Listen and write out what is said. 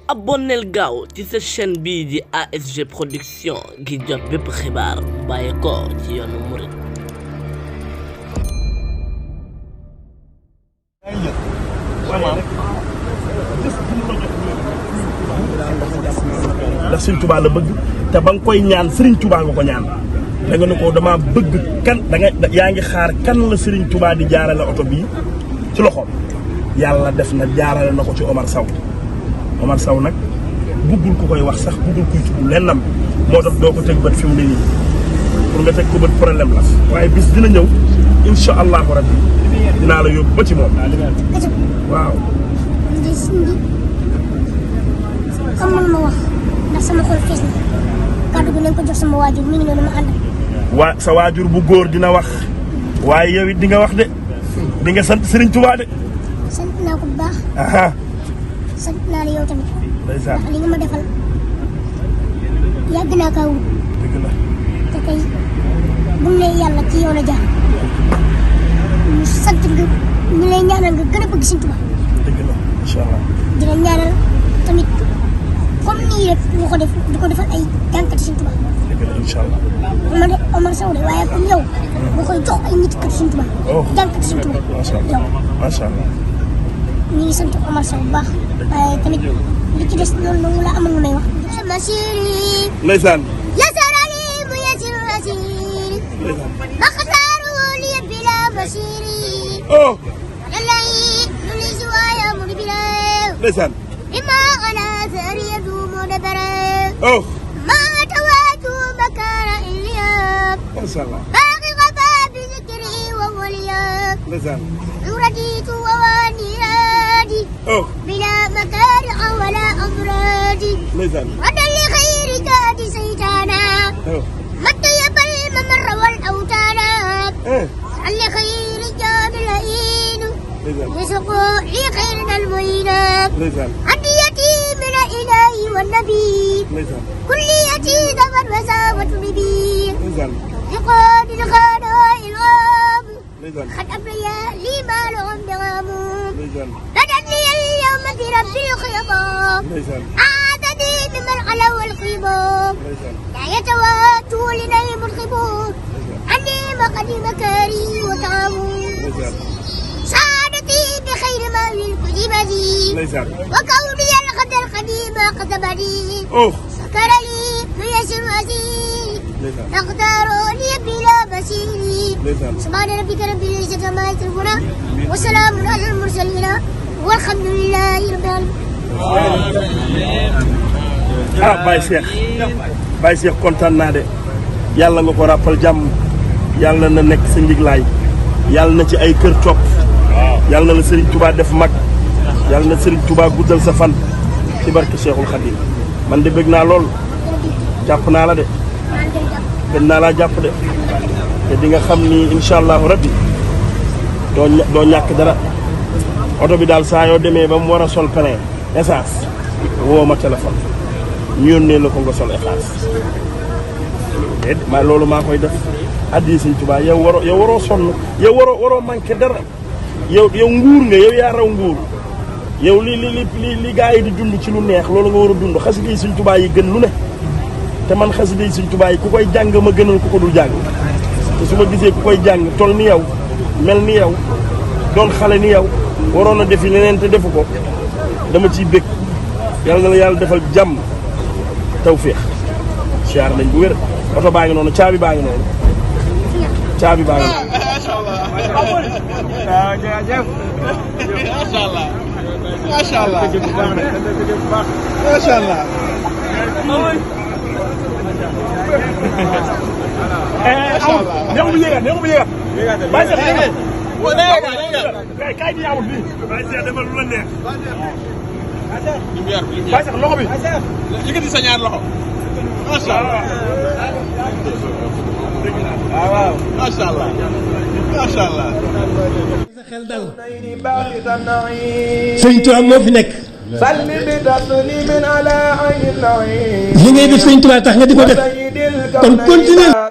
abonneel gaaw ci sa chaîne bii di ASG production ngir jot bépp xibaar bàyyi ko ci yoonu murid. ndax Serigne Touba la bëgg te ba nga koy ñaan Serigne Touba nga ko ñaan da nga ne ko dama bëgg kan da nga yaa ngi xaar kan la Serigne Touba di jaarale oto bii ci loxoom yàlla def na jaarale na ko ci Omar Sow nag buggul ku koy wax sax buggul kuy tudd lennam moo tax doo ko teg bët fi mu ne nii pour nga teg ko bët problème la waaye bis dina ñëw incha allahu rabbi dinaa la yóbbu ba ci moom waaw. xam nga ma wax ndax sama xol fees na kàddu gi nañ ko jox sama waajur mi ngi noonu ma àndal. sa waajur bu góor dina wax waaye yow it di nga wax de di nga sant Serigne Touba de. sant naa ko bu baax. sant naa la yow tamit. ndeysaan ndax li nga ma defal yàgg naa kaa wut. dëgg la te tey bu ne yàlla ci yow la jaar ñu sant nga ñu lay ñaanal nga gën a bëgg Serigne Touba. dëgg la incha allah. dina ñaanal tamit comme nii rek nga ko def di ko defal ay jànkati Serigne Touba. dëgg la incha allah. ma de Omar Sow de waaye comme yow nga koy jox ay nit kat Serigne Touba. jànkati Serigne Touba. macha allah macha allah. ñu ngi sant Omar Sow bu baax waaye tamit li ci des loolu noonu la amal lu may wax. masiri. ndeysaan. yasarali bu yasiru asiri. maxtaaru li bila masiri. oh. wallahi lu li si waaya mu di bila. ndeysaan. bima ana sariya du mu dabara. oh. ma tawaatu bakara iliya. macha allah. baaqi qafa bi zikri wa waliya. ndeysaan. raditu wa waniradi. oh. بلا مكارع ولا أمراض ndeysaan. ردا لخير جاد سيدانا oh. مطيب الممر والأوتانا eh. لخير جاد العين ndeysaan. رزقه لخيرنا المعين ndeysaan. هديتي من الإله والنبي ndeysaan. كليتي ذبر وساوة نبي ndeysaan. لقاد الخداء الغام ndeysaan. قد أبريا لي مالهم بغام ndeysaan. بدت لي اليوم في رب الخيام ndeysaan. عادني بمن علو الخيام ndeysaan. لا يتواتوا لنيم الخبور عني مقدم كاري وطعام ndeysaan. سعادتي بخير ما للكذبتي ndeysaan. وكوني القدر القديم قدبني oh. سكر لي ميسر وزير ndeysaan. تختاروني بلا بصير ndeysaan. سبحان ربك رب العزة عما يصفون وسلام على المرسلين والحمد لله رب العالمين. ah Baye Cheikh kontaan naa de yàlla nga ko rappal jàmm yàlla na nekk sa njiglaay yàlla na ci ay kër topp yàlla na la Serigne Touba def mag yàlla na Serigne Touba guddal sa fan ci barke Cheikhul Khadim man de bëgg naa lool jàpp naa la de gën naa laa jàpp de te di nga xam ni incha allahu rabbi doo ñàkk dara oto bi daal saa yoo demee ba mu war a sol plein essence woo ma téléphone ñu yónnee la ko nga sol essence ma loolu maa koy def addi Sëñ Tuubaa yow waroo sonn yow waroo manqué dara yow nguur nga yow yaa raw nguur yow li gaa yi di dund ci lu neex loolu nga war a dund xasida yi Sëñ Tuubaa yi gën lu ne te man xasida yi Sëñ Tuubaa yi ku koy jàng ma gënal ku ko dul jàng te su ma gisee ku koy jàng tol ni yow mel ni yow doon xale ni yow waroon a defi leneen te defu ko dama ciy bég yàlla na la yàlla defal jàmm tawféex siyaar nañ bu wér oto baa ngi noonu caabi baa ngi noonu caabi baa ngi noonu. macha allah macha allah. néew mu yéegaat Baye Cheikh kay di amul fii Baye Cheikh defal lu la neex Baye Cheikh loxo bi yëkkati sa ñaar loxo macha allah waaw macha allah macha allah. sa xel dal Sëñ Tuubaa moo fi nekk li ngay def Sëñ Tuubaa tax nga di ko def kon continuer